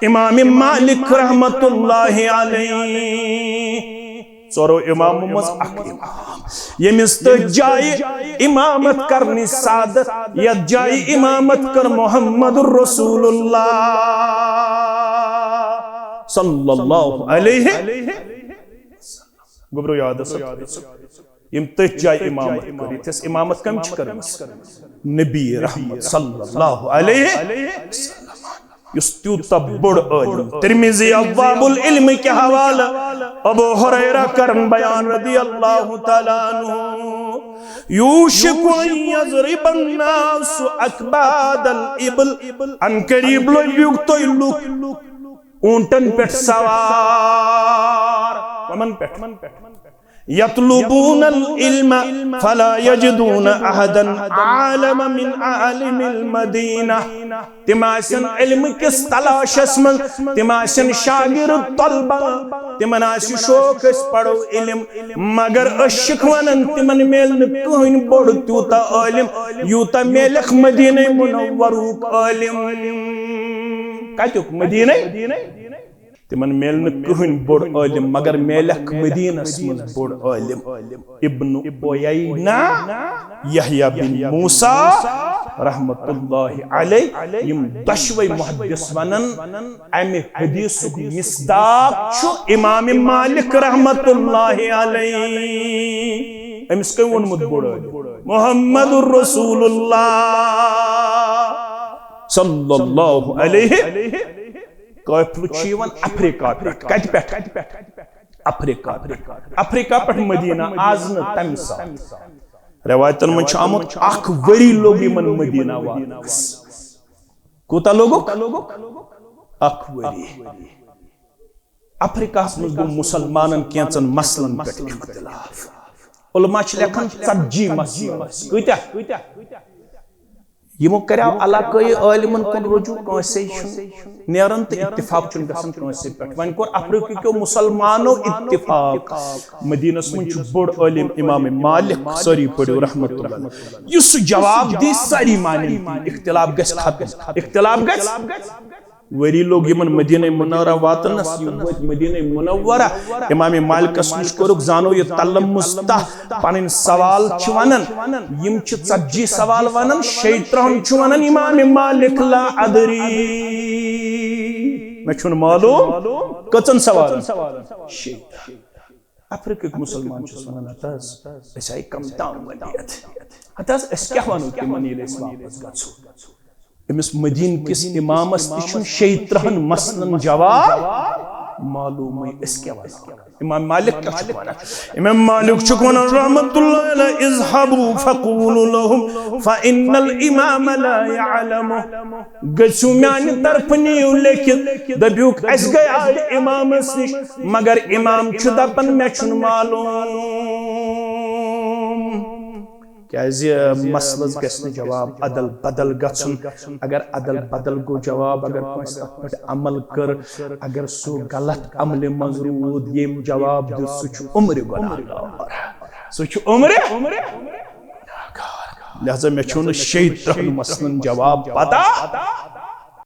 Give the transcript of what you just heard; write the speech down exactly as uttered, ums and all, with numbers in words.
امام مالک رحمت اللہ علیہ، ژورو امامو منٛز اکھ امام، ییٚمِس تٔتھۍ جایہِ امامت کرنٕچ سعادت، یتھ جایہِ امامت کٔر محمد رسول اللہ صلی اللہ علیہ۔ گوٚبرو یاد ٲسا؟ یِم تٔتھۍ جایہِ امامت کٔر، ییٚتھس امامت کٔمۍ چھِ کٔرمٕژ؟ نبی رحمت صلی اللہ علیہ وسلم، یُس تیوٗتاہ بوٚڑ عٲلم۔ ترمذی ابواب العلم کہِ حوالہٕ ابو ہریرہ کرن بیان رضی اللہ تعالیٰ عنہ، یوشک ان یضرب الناس اکباد الابل، ان قریب لٔبِو تُہۍ لُکھ اوٗنٹن پٮ۪ٹھ سوار۔ کمن پٮ۪ٹھ؟ یطلبون العلم فلا یجدون احدا اعلم من عالم المدینہ۔ تِم آسن علم کِس تلاشس منٛز، تِم آسن شاگرد طلبہ، تِمن آسہِ شوق أسۍ پرو علم، مگر أسۍ چھِکھ ونان تِمن میلہِ نہٕ کٕہٕنۍ بوٚڑ تیوٗتاہ عٲلم یوٗتاہ میلکھ مدینہ منورُک عٲلم۔ کتیُک؟ مدینہ۔ تِمن میلہِ نہٕ کٕہٕنۍ بوٚڑ عٲلم، مگر میلکھ مدینس منٛز بوٚڑ عٲلم۔ ابن عیینہ، یحییٰ بن موسیٰ رحمت اللہ علیہ، یِم دۄشوے محدث ونان، امہِ حدیثُک مصداق چھُ امام مالک رحمت اللہ علیہ۔ أمِس کٔمۍ ووٚنمُت بوٚڑ عٲلم؟ محمد رسول اللہ صلی اللہ علیہ۔ قٲفلہٕ چھُ یِوان افریقہ پٮ۪ٹھ۔ کتہِ پٮ۪ٹھ؟ افریقہ پٮ۪ٹھ۔ افریقہ پٮ۪ٹھ مدینہ، آز نہٕ، تمہِ ساتہٕ۔ رٮ۪وایتن منٛز چھُ آمُت، اکھ ؤری لوٚگ یِمن مدینہ واتنس۔ کوٗتاہ لوٚگُکھ؟ اکھ ؤری۔ افریقہس منٛز گوٚو مسلمانن کینٛژن مسلن پٮ۪ٹھ اختلاف۔ علماء چھِ لیکھان، ژتجی مسلہٕ ٲسۍ۔ کۭتیاہ؟ یِمو کریو علاقٲیی عٲلمن کُن رجوع، کٲنٛسے چھُنہٕ نیران تہٕ اتفاق چھُنہٕ گژھان کٲنٛسے پٮ۪ٹھ۔ وۄنۍ کوٚر افریقہ کیو مسلمانو اتفاق۔ مدینس منٛز چھُ بوٚڑ عٲلم امام مالک، سٲری پٔرِو رحمت اللہ علیہ۔ یُس سُہ جواب دی، سٲری مانن تی، اختلاف گژھِ ختم، اختلاف گژھِ۔ ؤری لوٚگ یِمن مدینہ منورہ واتنس، یِم وٲتۍ مدینہ منورہ۔ امام مالکس نِش کوٚرُکھ زانو یہِ تلمس تحت، پنٕنۍ سوال چھِ ونان، یِم چھِ ژتجی سوال ونان، شیٚیہِ ترٕٛہن چھُ ونان امام مالک لا ادری، مےٚ چھُنہٕ معلوم۔ کٔژن سوالن؟ شیٚیہِ ترٕٛہ۔ افریقٕکۍ مسلمان چھُس ونان، ہتہٕ حظ، أسۍ آیہِ کم تام ؤنِتھ۔ ہتہٕ حظ، أسۍ کیٛاہ ونو تِمن ییٚلہِ أسۍ واپس گژھو؟ أمِس مدیٖنہٕ کِس اِمامس تہِ چھُنہٕ شیٚیہِ ترٕٛہن مسلن جواب معلومٕے، أسۍ کیٛاہ ونو؟ امام مالک کیٛاہ چھُکھ ونان؟ امام مالک چھُکھ ونان رحمت اللہ علیہ، اذهبوا فقولوا لهم فإن الإمام لا يعلم۔ گٔژھِو میانہِ طرفہٕ نِیِو لیکھِتھ، دٔپِوکھ، اسہِ گٔے آز امامس نِش، مگر امام چھُ دپان، مےٚ چھُنہٕ معلوم۔ کیازِ مسلس گژھِ نہٕ جواب ادل بدل گژھُن۔ اگر ادل بدل گوٚو جواب، اگر کٲنٛسہِ تتھ پٮ۪ٹھ عمل کٔر، اگر سُہ غلط عملہِ منٛز روٗد، ییٚمۍ جواب دیُت، سُہ چھُ عمرِ گۄناہگار۔ سُہ چھُ عمرِ۔ لہذا مےٚ چھُنہٕ شیٚیہِ ترٕٛہن مسلن جواب پتہ۔